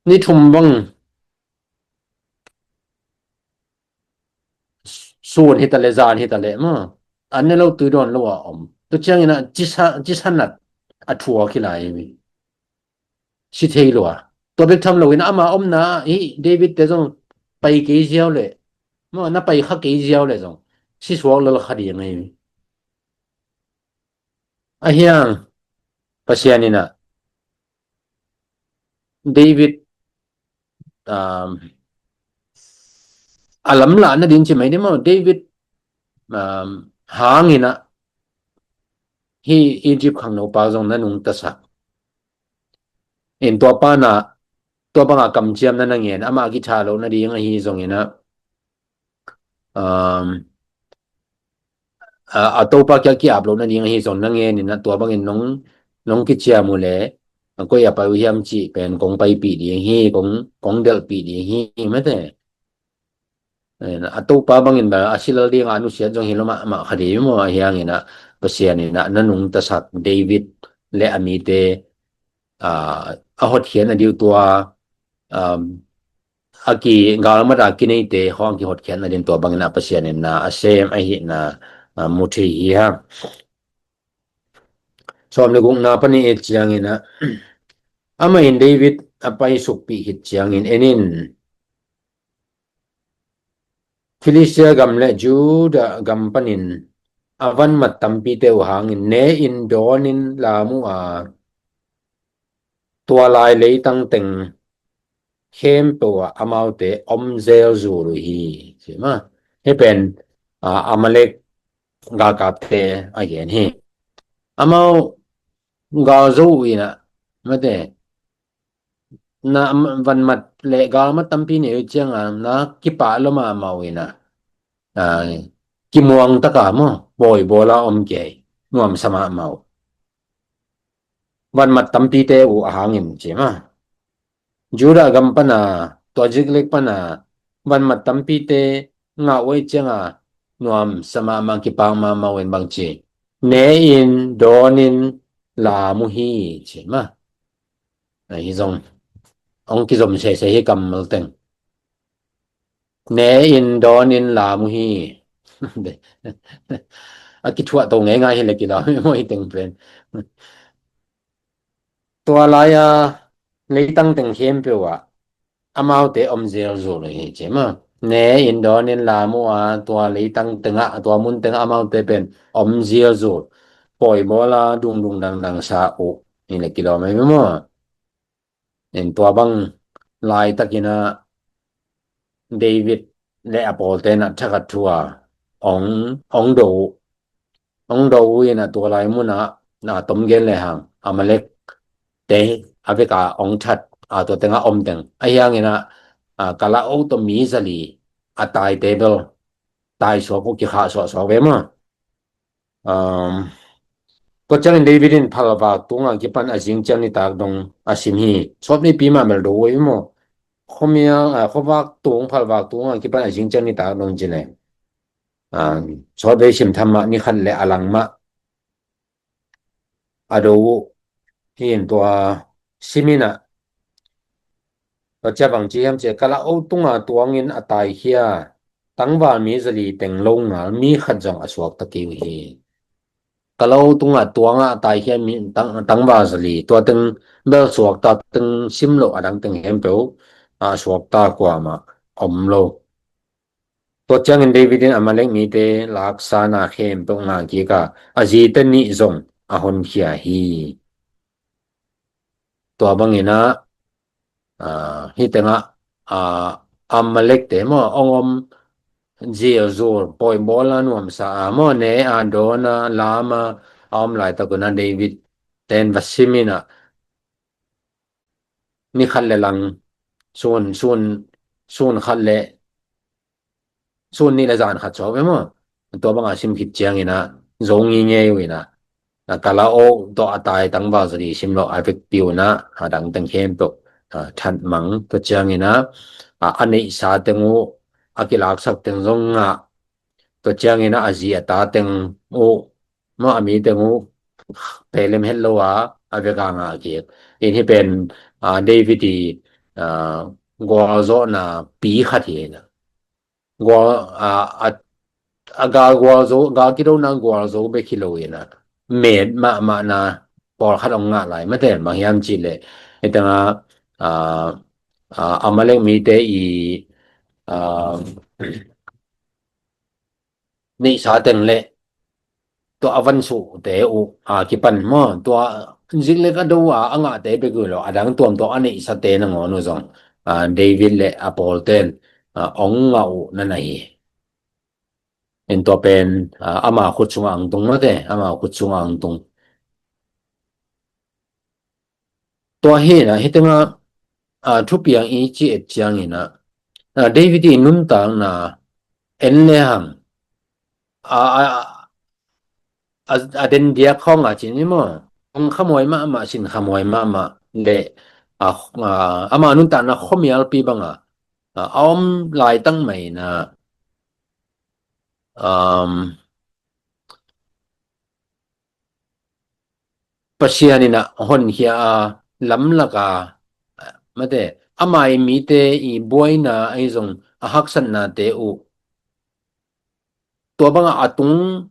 Ni thum bang sun hitaleh, zan hitaleh maw, an ne lo tui dawn lo a om. Tua ciangin ah cisa, cisa nat a thuak hi lai hi. Si thei lo a. Tua bek tham loin ama omna ah hih David te zong pai kei ziau leh, maw, na pai kha kei ziau leh zong si suak lel kha ding ahi hi. Ahi hang Pasian in ah David, um, a lamlahna ding ci mai ni maw, David, um, hangin ah hih Egypt khangno pa zong na nungtasak. In tua pa na, tua banga kamciamna na ngen, ama kitha lo nading ahi zongin ah, um, a, a topa kiang ki-ap lo nading ahi zong na ngen in ah tua bangin nong, nong kiciam uh leh, a, koi a pai uh hiam cih pen kong paipih ding hi, kong, kong delhpih ding hi, mate. A topa bangin bel a si lel ding a nusiat zong hi lo mahmah kha ding maw, ahi hangin ah Pasian in ah na nungtasak David leh a mite, a, a hotkhiatna ding uh tua, um, a ki galmat a kineite khawng a kihotkhiatna ding tua bangin ah Pasian in na a sem ahihna, a, mu thei hi hang. Sawm leh gukna pan i et ciangin ah, amah in David a paisukpih khit ciangin, en in, Filistia gam leh Judah gam panin a vanmat tampite uh hangin ne in dawn in lam uh a, tua lai leitang teng khempeuh ah amaute om zelzul uh hi, ci maw. Hih pen, a, Amalek galkapte a gen hi. Amau gal zo uh in ah, mate, na, vanmat leh galmat tampi nei uh ciangin na kipah lo mahmah uh in ah, a, kimuang taka maw, pawi bawla om kei, nuamsa mahmah uh. Vanmat tampite uh a hangin ci maw. Judah gam pana, tua Ziklag pana vanmat tampite ngah uh ahih cianga nuamsa mahmah, kipak mahmah uh in bang ci, ne in, dawn in, lam uh hi, ci maw. Ahi zong hong kizom sese hi kammal teng. Ne in, dawn in, lam uh hi. A kithuah to ngeingai hi leh kilam hi maw, hih teng pen. Tua lai-a leitang teng khempeuh ah amaute om zelzul uh hi, ci maw. Ne in, dawn in, lam uh a, tua leitang tengah, tua mun tengah amaute pen om zelzul. Pawi bawla dungdung dangdang sa uh hi leh kilawm hi maw. In tua bang laitakin ah David leh a pawlte in ah thakhat thu a ong, ong do uh. Ong do uh in ah tua lai munah, na tom gen lehang, Amalek te a veka ong that, a tua tengah om teng. Ahi hangin ah, a, Gaal tawh mi zali a taite bel taisuak uh, kikhahsuah suak ve maw. Um, tua ciangin David in phalvak tunga kipan a zing ciang nitak dong a sim hi. Sawt veipi mah bel do uh hi maw. Khuamial, a, khuavak tung, phalvak tunga kipan a zing ciang nitak dong ci leh, a, sawt vei sim tham mah, ni khat leh a lang mah a do uh hi. In tua sim in ah, Tua cia bang ci hiam cia, ka la o tunga tuangin a taikhia tangval mi zali teng lo ngal mi khat zong a suakta kei uh hi. Ka lo tunga tuanga a taikhia mi tang, tangval zali, tua teng bel suakta, teng sim lo a dang teng khempeuh a suakta kuamah om lo. Tua ciangin David in Amalek mite laksana khempeuh ngah kik a, a zite nih zong a honkhia hi. Tua bangin ah, ah, hih tengah, ah, Amalek te maw, ong om, zilzul, pawi bawl a nuamsa a maw, ne a dawn a, lam a, a om laitak un ah David ten va sim in ah, ni khat le lang, sun, sun, sun khat le sun nih le zan khat sawk ve maw? Tua banga sim khit ciangin ah, zo ngingei uh in ah, a ka la o tawh a tai tangval zali sim lo a vekpi un ah, a dang teng khempeuh, a, that mang. Tua ciangin ah, a, a neihsa teng uh, a kilaksak teng zong ngah. Tua ciangin ah, a zi a ta teng uh, maw, a mi teng uh, pelem het lo a, a vek a ngah kik. In hih pen, a, David i, a, gualzawhna pi khat hi in ah. Gual, a, a, a gal gualzo, gal kidona gualzo bek hi lo in ah, met mahmahna pawlkhat ong ngah lai, mate, bang hiam cih leh, hih tengah, a, a, Amalek mite i, a, neihsa teng le tua a van suhte uh a kipan maw, tua ziklek a do a, a ngahte bek uh lo, a dang tuamtuam a neihsate nangawn uh zong, a, David le a pawlten, a, ong ngah uh na na hi. In tua pen, a, ama khut sungah ang tung, mate, ama khut sungah ang tung. Tua hi in ah, hih tengah, a, thupiang i ci et ciangin ah, a, David i nuntakna en le hang, a, a, a, a den diak khawng a ci ni maw? Ong khamuai mahmah, sin khamuai mahmah le, a, a, ama nuntakna khuamialpi banga, a, a om laitak mah in ah, um, Pasian in ah honkhia a, lamlak a, mate, ama i mite i buaina ahi zong, a haksatnate uh, tua banga a tung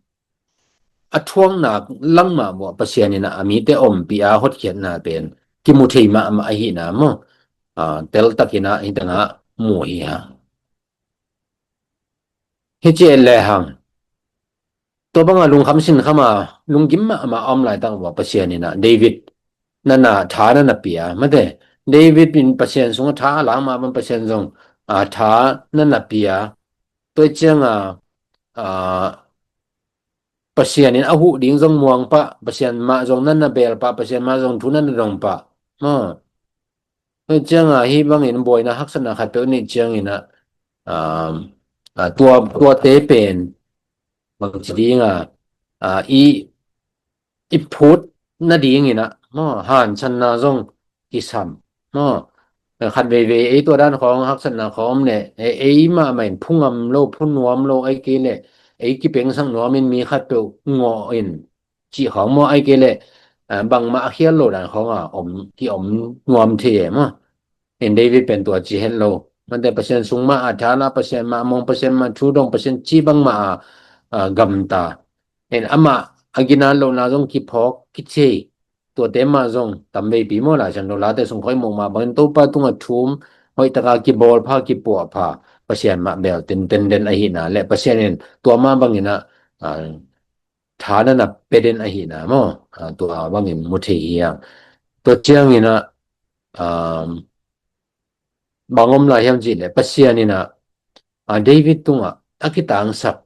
a thuakna langmah buah Pasian in ah a mite ompih a hotkhiatna pen kimu thei mahmah ahihna maw, a, teltakin ah hih tengah mu hi a. Hi ci et le hang, tua banga lungkham sinkham a, lunggim mahmah a om laitak buah Pasian in ah David na na, tha na na pia, mate. David in Pasian sungah tha a lak mah bang Pasian zong, a, tha na na pia. Tua cianga, a, Pasian in a huh ding zong muang pah, Pasian mah zong na na bel pah, Pasian mah zong thu na na dong pah. Maw. Tua cianga hih bangin buaina haksatna khatpeuh neih ciangin ah, a, a, tua, tuate pen bang ci dinga, a, i, i phut nadingin ah, maw, hanchanna zong kisam, maw. Khat veivei ei tua dan khawng haksatna khawng om le, e, ei mahmah in phu ngam lo, phu nuam lo, ahih kei leh ei kipengsak nuamin mi khatpeuh ngawh in cih khawng maw, ahih kei leh, a, bangmah a khial lo dan khawng a om, ki om nuam thei e maw. In David pen tua ci het lo. Mate, Pasian sung mah a tha la, Pasian mah mong, Pasian mah thu dong, Pasian cih bangmah a, a, gamta. In amah a ginat lohna zong kiphawk, kithei. Tuate mah zong tam veipi maw, Lai Siangtho late sung khawng i muh mah bangin Topa tungah thum, hoihtaka kibawl pha, kipuah pha, Pasian mah bel tenten den ahihna le Pasian in tua mah bangin ah, a, tha na na pia den ahihna maw, a, tua bangin mu thei hi a. Tua ciangin ah, um, bang om lai hiam cih leh Pasian in ah, a, David tungah a kitangsak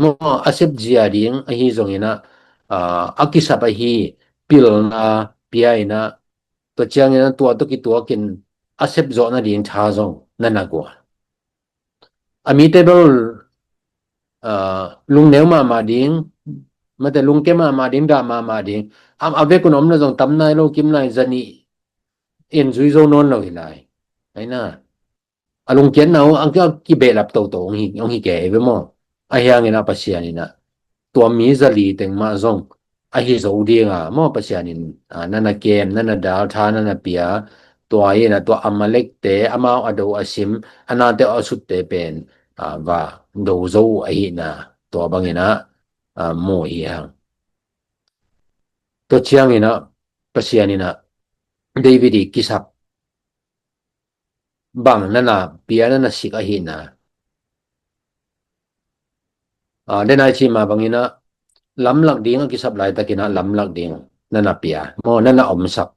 maw, a sep zia ding ahi zongin ah, a, a kisap ahi pilna pia in ah, tua ciangin ah tua tawh kituakin a sep zawh nading tha zong na na gual. A mite bel, a, lungneu mahmah ding, mate, lungke mahmah ding, dah mahmah ding. A, a vekun omna zong tam nai lo, kim nai, zanih in zui zo nawn lo hi lai. Aina. A lungkiatna uh, a, a kibehlap toto hong hi, hong hi kei ve maw. Ahi hangin ah Pasian in ah tua mi zali teng mah zong ahi zo dinga maw, Pasian in, a, na na kem, na na dal, tha na na pia, tua inah tua Amalekte amau a do a sim, a nate a sutte pen, ah, va do zo uh ahihna tua banginah, ah, mu hi hang. Tua cianginah Pasian inah David i kisap bang nana pia nana sik ahihna. Ah, denai cima banginah lamlak ding a kisap laitakinah lamlak ding nana pia maw, nana omsak.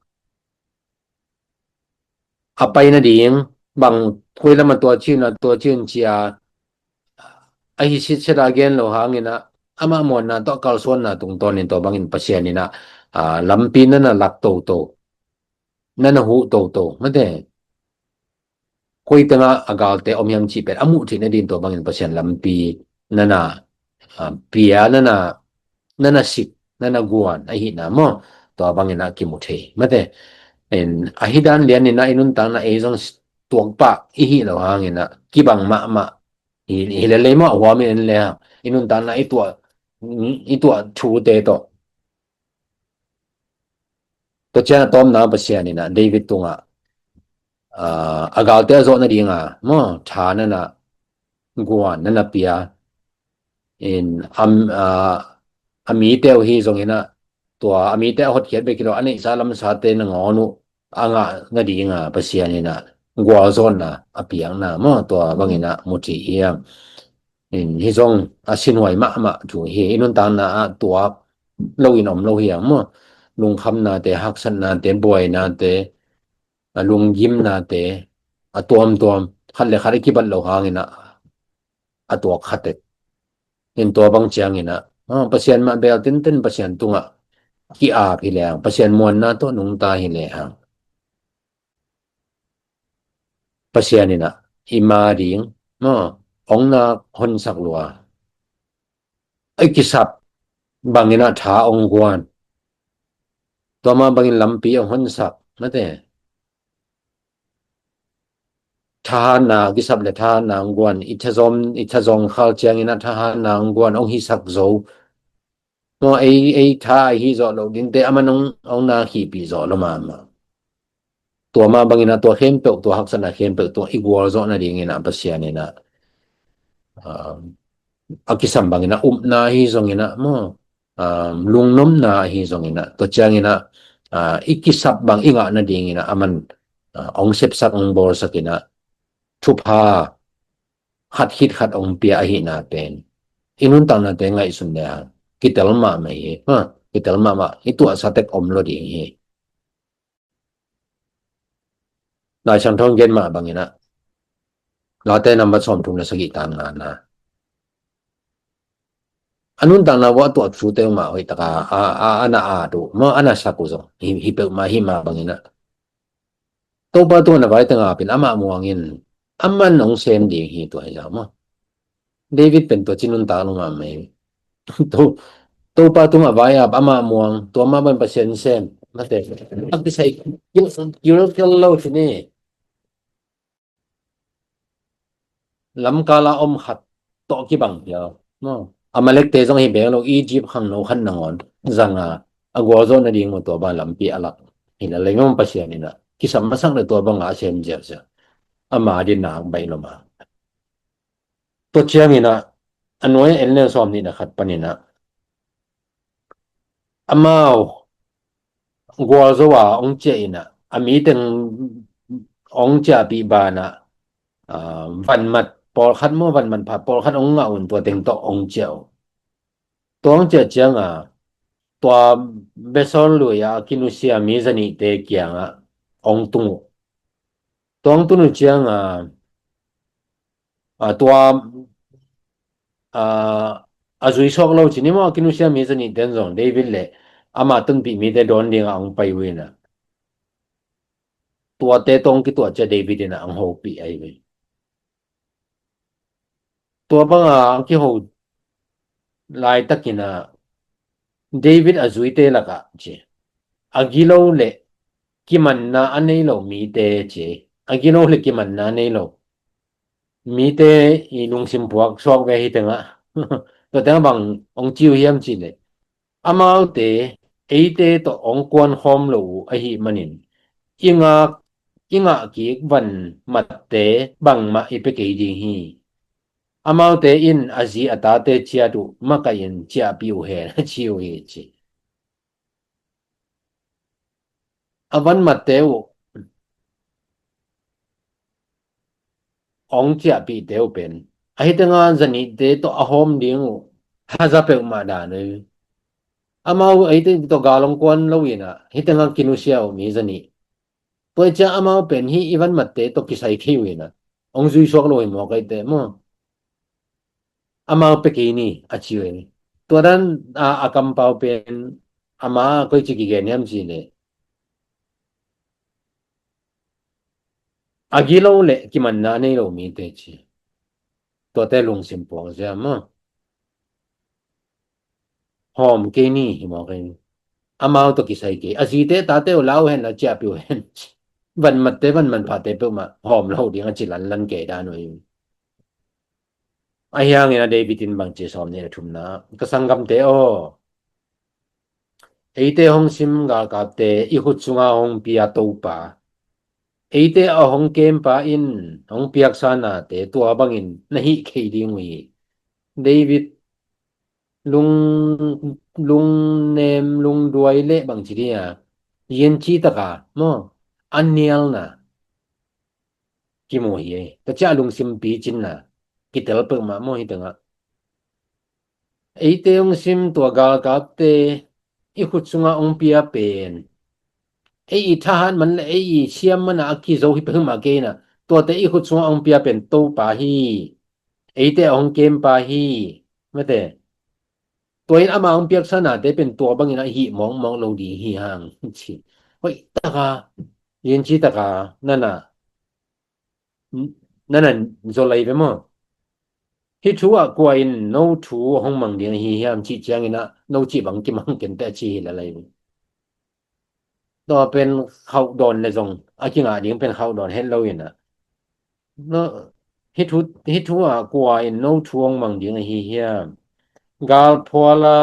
A pai nading bang koi lama tua cina tua cin cia ahi sitset a gen lo hanginah amah muanna tawh kalsuanna tungtawnin tua bangin Pasian inah, ah, lampi nana lak toto, nana huh toto mate. Koi tengah a galte om hiam cih pen a muh theih nadin tua bangin Pasian lampi nana, ah, pia, nana, nana sik, nana guan ahihna maw, tua banginah kimu thei mate. In, ahi dan lianinah i nuntakna ei zong tuakpah ihi lo hanginah kibang mahmah hi, hi lelei maw, a huamin en le hang i nuntakna i tuah, i tuah thute tawh. Tua ciang a tawpna Pasian inah David tungah, ah, a galte a zawh nadinga maw, tha nana guan nana pia. In, am, ah, a mite uh hi zonginah tua a mite a hotkhiat bek hi lo a neihsa lamsate nangawn uh a ngah nadinga Pasian inah gualzawhna a piakna maw, tua banginah mu thei hiam. In, hi zong a sinuai mahmah thu hi. I nuntakna ah tuak loin om lo hiam maw. Lungkhamnate, haksatnate, buainate, a lunggimnate, a tuamtuam khat le khat a kibat lo hanginah a tuak khatek. In, tua bang cianginah, ah, Pasian mah bel tinten Pasian tungah ki-ap hi lehang, Pasian muanna tawh nungta hi lehang, Pasian inah i ma ding maw, ong nak honsak lua. I kisap banginah tha ong guan. Tua mah bangin lampi ong honsak mate. Thahatna kisap le thahatna ong guan, i thazawm, i thazawng khal cianginah thahatna ong guan, ong hisak zo. Maw, ei, ei tha ahi zawh loh dingte aman ong, ong na khihpih zawh lo mahmah. Tua mah banginah tua khempeuh, tua haksatna khempeuh tua i gualzawh nadinginah Pasian inah, ah, a kisam banginah upna ahi zonginah maw, ah, lungnopna ahi zonginah tua cianginah, ah, i kisap bang i ngah nadinginah aman, ah, ong sepsak ong bawlsak inah thupha khat khit khat ong pia ahihna pen i nuntaknate ngaihsun le hang kitel mahmah hi, ha, kitel mahmah, i tuahsa tek om lo ding hi. Lai Siangtho in gen mah banginah Late nambat sawmthum le sagih tang ngana, a nuntakna uah a tuah thute uh mah hoih taka a, a, a na at uh maw, a na sak uh zong hi, hi peuhmah hi mah banginah Topa tungah na vai tengah apin amah muangin aman ong sem ding hi tua hi zah maw. David pen tua ci nuntak lo mahmah hi. To, Topa tungah vai ap amah muang, tua mah ban Pasian sem mate. Ak kisai kil, kil, kil lo ci ni. Lamkala om khat tawh kibang hial maw. Amalekte zong hi beng lo, Egypt khangno khat nangawn zanga a gualzawh nading maw, tua bang lampi a lak hi na lengom Pasian inah kisam masak le tua bangah a sem ziahziah. Ama din nak baih lo mah. Tua cianginah a nuai en len sawm nihna khat paninah amau gualzo a ong ciah inah a miteng ong ciahpih banah, ah, vanmat pawlkhat maw, vanmat pha pawlkhat ong ngah un tua teng tawh ong ciah uh. Tua ong ciah cianga tua Besor lui-a a kinusia mi zanihte kiangah ong tung uh. Tua ong tun uh cianga, ah, tua, ah, a zui suak lo ci ni maw, a kinusia mi zanihte in zong David le ama tunpih mite dawn dingah ong pai uh inah tuate tawh ong kituah cia David inah ong hopih ahi ve. Tua banga ong kiho laitakinah David a zuite lakah ci, a gilo le kimanna a nei lo mite ci, a gilo le kimanna a nei lo mite i lungsim puak suak ve hi tengah. Tua tengah bang ong ci uh hiam cih leh amaute eite tawh ong kuan khawm lo uh ahih manin i ngak, i ngah kik van matte bangmah i pia kei ding hi. Amaute in a zi a tate ciat uh makaih in ciahpih uh hen a ci uh hi ci. A van matte uh ong ciahpihte uh pen ahi tenga zanihte tawh a hawm ding uh haza peuhmah dan uh. Amau ahi te tawh gal ong kuan lo inah hitenga kinusia uh mi zanih. Tua i ciah amau pen hi i van matte tawh kisai kei uh inah ong zui suak lo hi mawk ahi te maw? Amau pia kei ni a ci uh hi. Tua dan a, a kampau pen ama koi ci kigen hiam ci le a gilo le kimanna a nei lo mite ci. Tuate lungsim puak zia maw? Hawm kei ni hi mawk ahi. Amau tawh kisai kei a zite tate uh lau hen a ciahpih uh hen. Van matte van manphate peuhmah hawm lo ding a ci lanlan kei dan uh hi. Ahi hangin a David in bangci sawm nih le thumna ka sanggamte aw, eite hong sim galkapte i khut sunga hong pia Topa, eite a hong kempa in hong piaksa nate tua bangin na hih kei ding uh hi. David lung lungnem lungduai le bangci dia yianci taka maw a nialna kimu hi. Tacia lungsim picinna kitel peuhmah maw hi tengah eite hong sim tua galkapte i khut sunga hong pia pen ei i thahat man le ei i siam mana a kizo hi peuhmah keina tuate i khut sunga hong pia pen Topa hi. Eite a hong kempa hi. Mate tua in ama hong piaksa nate pen tua bangin a hih mawkmawk lo ding hi hang ci. Hoih taka yianci taka nana nana zolai ve maw? Hih thu ah kua in no thu hong mang ding ahi hiam cih ciangin ah no cih bang kimang kente a ci hi lalai ve. Tua pen khauh dawn le zong a kingah ding pen khauh dawn het lo in ah no hih thu hih thu ah kua in no thu hong mang ding ahi hiam? Galphuala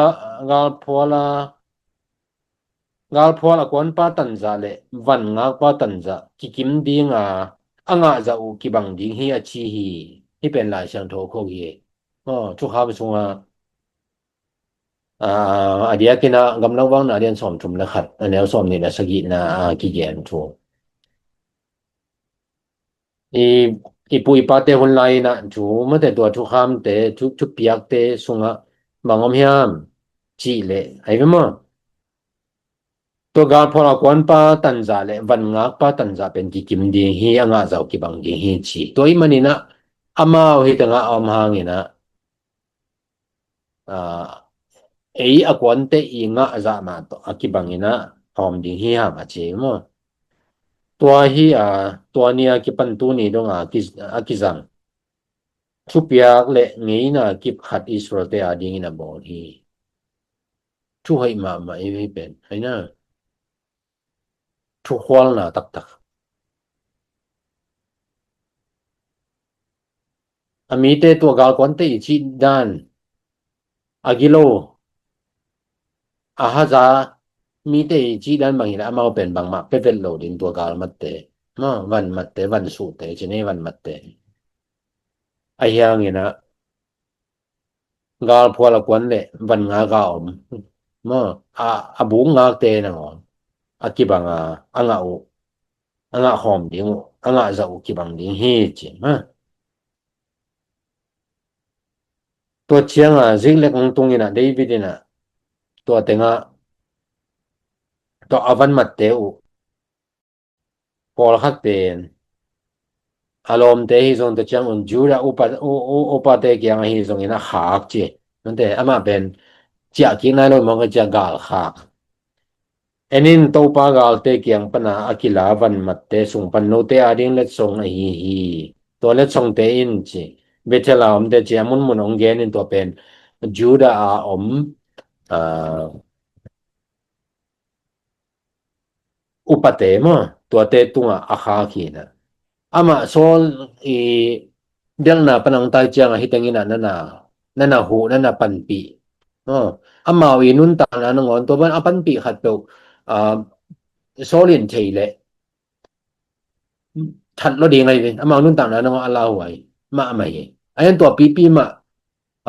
galphuala galphual a kuanpa tanzah le van ngakpa tanzah kikim dinga a ngahzah uh kibang ding hi a ci hi. Hih pen Lai Siangtho khawh hi. Aw thukham sunga a diakin ah Gamlak Vakna a lian sawmthum le khat a neu sawmnih le sagihna a kigen thu. I i pu i pate hun lai inah thu mate tua thukhamte thu thupiakte sungah bang om hiam cih leh ai ve maw? Tua galphual a kuanpa tanzah le van ngakpa tanzah pen kikim ding hi a ngahzah uh kibang ding hi ci. Tua ih maninah amau hi tengah a om hanginah ei a kuante i ngahzah mah tawh a kibanginah hawm ding hi hang a ci maw? Tua hi a tua ni a kipan tuni donga a kizang thupiak le ngeina kip khat Israelte a dingin a bawl hi. Thu hoih mahmah i hi pen aina thukhualna taktak. A mite tua galkuante i cih dan a gilo a haza mite i cih dan bang hileh amau pen bangmah pevet lo din tua galmatte maw vanmatte vansuhte cinei vanmatte. Ahi hanginah galphual a kuan le van ngak a om maw a buk ngakte nangawn a kibanga a ngah uh a ngah khawm ding uh a ngah zah uh kibang ding hi ci maw? Tua cianga ziklek hong tunginah David inah tua tengah tua a vanmatte uh pawlkhat pen a lawmte hi zong tua ciangun Judah upa upate kiang ahi zongin a khak ci. Mante amah pen ciah kik nai lo mawk a ciah gal khak. En in Topa galte kiang pana a kila vanmatte sung pan note ading letsong ahi hi. Tua letsongte in ci Bethel a omte ci a munmun hong gen in tua pen Judah a om upate maw tuate tungah a khak hinah amah Saul i delhna panang tai ciangah hitenginah nana nana huh nana panpih maw? Amau i nuntakna nangawn tua ban a panpih khat peuh Saul in thei leh that lo ding ahi ve. Amau nuntakna nangawn a lauhuai mahmah hi. A hian tua pipi mah,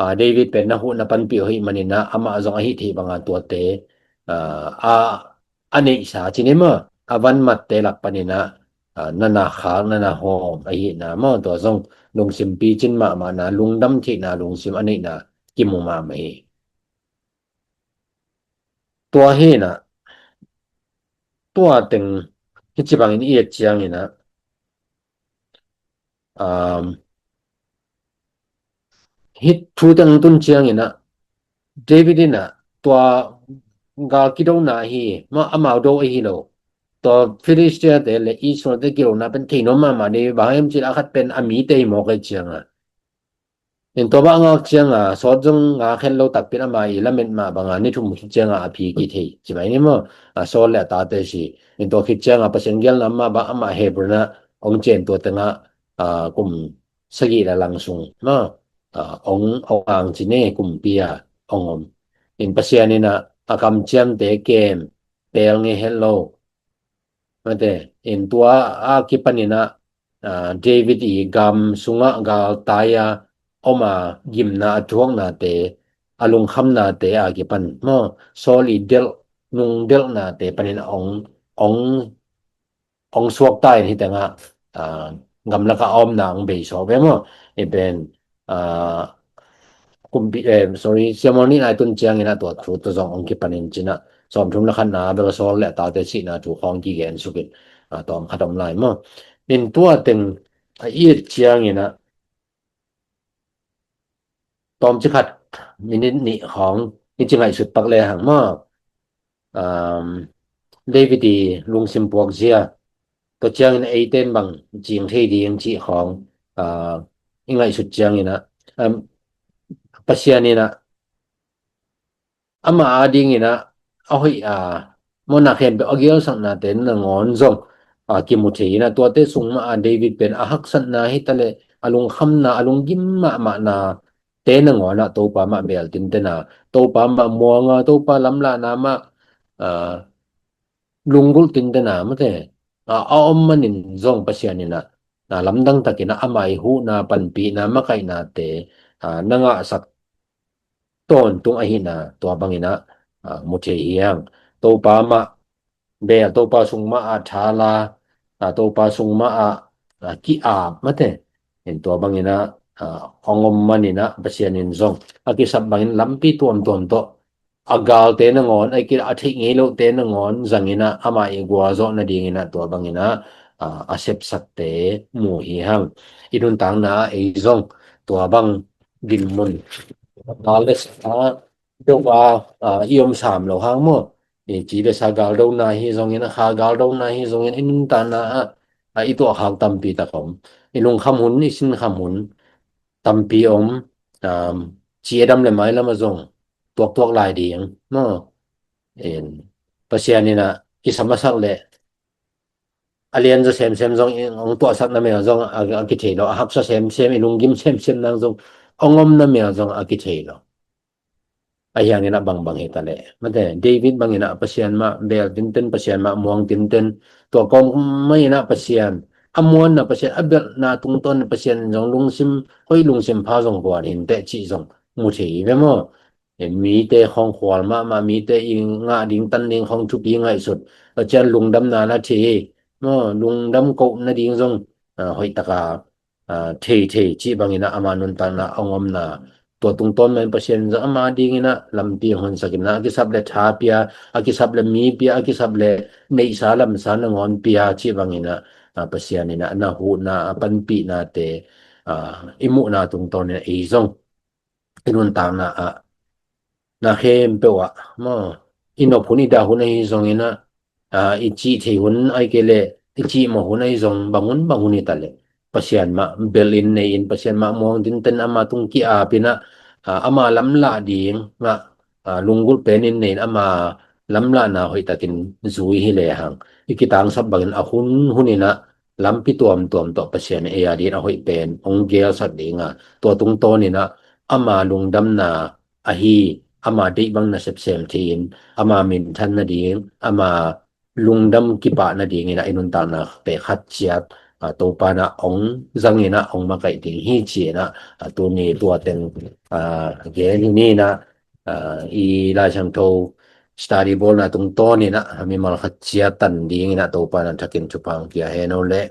ah, David pen na huh na panpih uh ahih manin ah amah zong ahi theih banga tuate, ah, a, a neihsa cin hi maw, a van matte lak panin ah, ah, na na khak, na na hawm ahihna maw, tua zong lungsim picin mahmahna, lungdam theihna lungsim a neihna kimu mahmah hi. Tua hi inah, tua teng hi ci bangin i et ciangin ah, um, hi thu teng tun ciangin ah, David inah tua gal kidona hi, ma amau do ahi lo. Tua Philistia te le Israel te kidona pen thei nuam mahmah ni, bang hiam cih leh a khat pen a mite hi mawk ahi cianga. In tua bang a ngak cianga, sawt zong ngak het lo takpin ama i lamet mah banga ni thum khit cianga a phi kithei ci mai ni maw? A Saul le a tate si. In tua khit cianga Pasian gelna mah bang ama Hebron ah ong cian tua tengah, a, kum sagih le lang sung maw? A, ong, ong ang ci ne kumpi a ong om. In Pasian inah a kamciamte kem pel ngei het lo. Mate, in tua a kipan inah, a, David i gam sungah galtai a om a gimna a thuaknate, a lungkhamnate a kipan maw, Saul i delh, nung delhnate panin ong, ong, ong suakta in hi tengah, a, gamlaka a omna ong beisawk ve maw? I pen, a, kumpi, eh, sorry, sermon nihna i tun ciangin ah tua thu tawh zong ong kipanin cinah sawmthum le khatna bel Saul le a tate sihna thu khawng kigen sukin, ah, tawm khat om lai maw? In tua teng a i et ciangin ah tawmcik khat minit nih khawng i ci ngaihsut pak le hang maw? Um, David i lungsim puakzia, tua ciangin eiten bang cing thei ding cih khawng, ah, i ngaihsut ciangin ah, um, Pasian inah ama adingin ah a hoih a, mawhna khempeuh a gelsaknate nangawn zong, ah, kimu thei inah tuate sung mah a David pen a haksatna hi taleh a lungkhamna, a lunggim mahmahna te nangawn ah Topa mah bel tinten a, Topa mah muang a, Topa lamlahna mah, ah, lunggulh tinten a mate, a, a om manin zong Pasian inah, a, lamdang takin ah ama i huhna, panpihna, makaihnate, a, na ngahsak tawntung ahihna tua bangin ah, a, mu thei hi hang. Topa mah bel, Topa sung mah a thala, a, Topa sung mah a, a, ki-ap mate. In tua bangin ah, a, hong om manin ah Pasian in zong a kisap bangin lampi tuamtuam tawh a galte nangawn, a ki-, a theih ngei lote nangawn zangin ah ama i gualzawh nadingin ah tua bangin ah, a, a sepsakte mu hi hang. I nuntakna ah ei zong tua bang dinmun, a, le sa deuh a, a, i om sam lo hang maw? I ci le sa galdona hi zongin, a kha galdona hi zongin, i nuntakna ah, a, i tuahkhak tampi tak om. I lungkham hun, i sinkham hun tampi om. Um, ci a dam le mailam ah zong tuaktuak lai ding maw? In Pasian inah kisam a sak le a lian zaw semsem zong, ong tuahsakna mel zong a, a kithei lo, a haksa semsem, i lunggim semsem nang zong ong omna mel zong a kithei lo. A hiangin ah bangbang hi taleh mate, David bangin ah Pasian mah bel tinten, Pasian mah muang tinten, tua kawm mah inah Pasian a muanna, Pasian a belhna tungtawn Pasian zong lungsim hoih, lungsim pha zong guan hinteh cih zong mu thei ve maw? E, mite khawng khual mahmah, mite i ngah ding, tan ding khawng thupi ngaihsut, Pasian lungdamna na thei maw, lungdam koh nading zong, a, hoih taka, a, thei thei cih bangin ah ama nuntakna a ong omna, tua tungtawn mah in Pasian zong ama dingin ah lampi hong honsakin ah, a kisap le tha pia, a kisap le mi pia, a kisap le neihsa lamsa nangawn pia cih bangin ah, a, Pasian in ah na huhna, a panpihnate, a, i muhna tungtawn in ah ei zong i nuntakna ah, na khempeuh ah maw, i nop hun, i dah hun ahi zongin ah, a, i cih thei hun ahi kei leh i cih mawh hun ahi zong, bang hun bang hun hi taleh Pasian mah belhin nei-in, Pasian mah muang tinten, ama tung ki-apin ah, a, ama lamlah ding ah, a, lunggulh penin nei-in ama lamlahna hoihtakin zui hi lehang, i kitangsap bangin a hun hunin ah lampi tuamtuam tawh Pasian in ei a dingin a hoih pen hong gelsak ding a, tua tungtawnin ah ama lungdamna ahi, ama deih bang nasep sem thei-in, ama minthan nading, ama lungdam kipah nadingin ah i nuntaknate khat ciat, a, Topa in ah ong zang in ah ong makaih ding hi ci in ah, a, tuni tua teng, a, gen hi ni in ah, a, i Lai Siangtho study bawlna tungtawn in ah, a, mimal khat ciat tan ding in ah Topa in ah thakin thupha ong pia hen aw leh.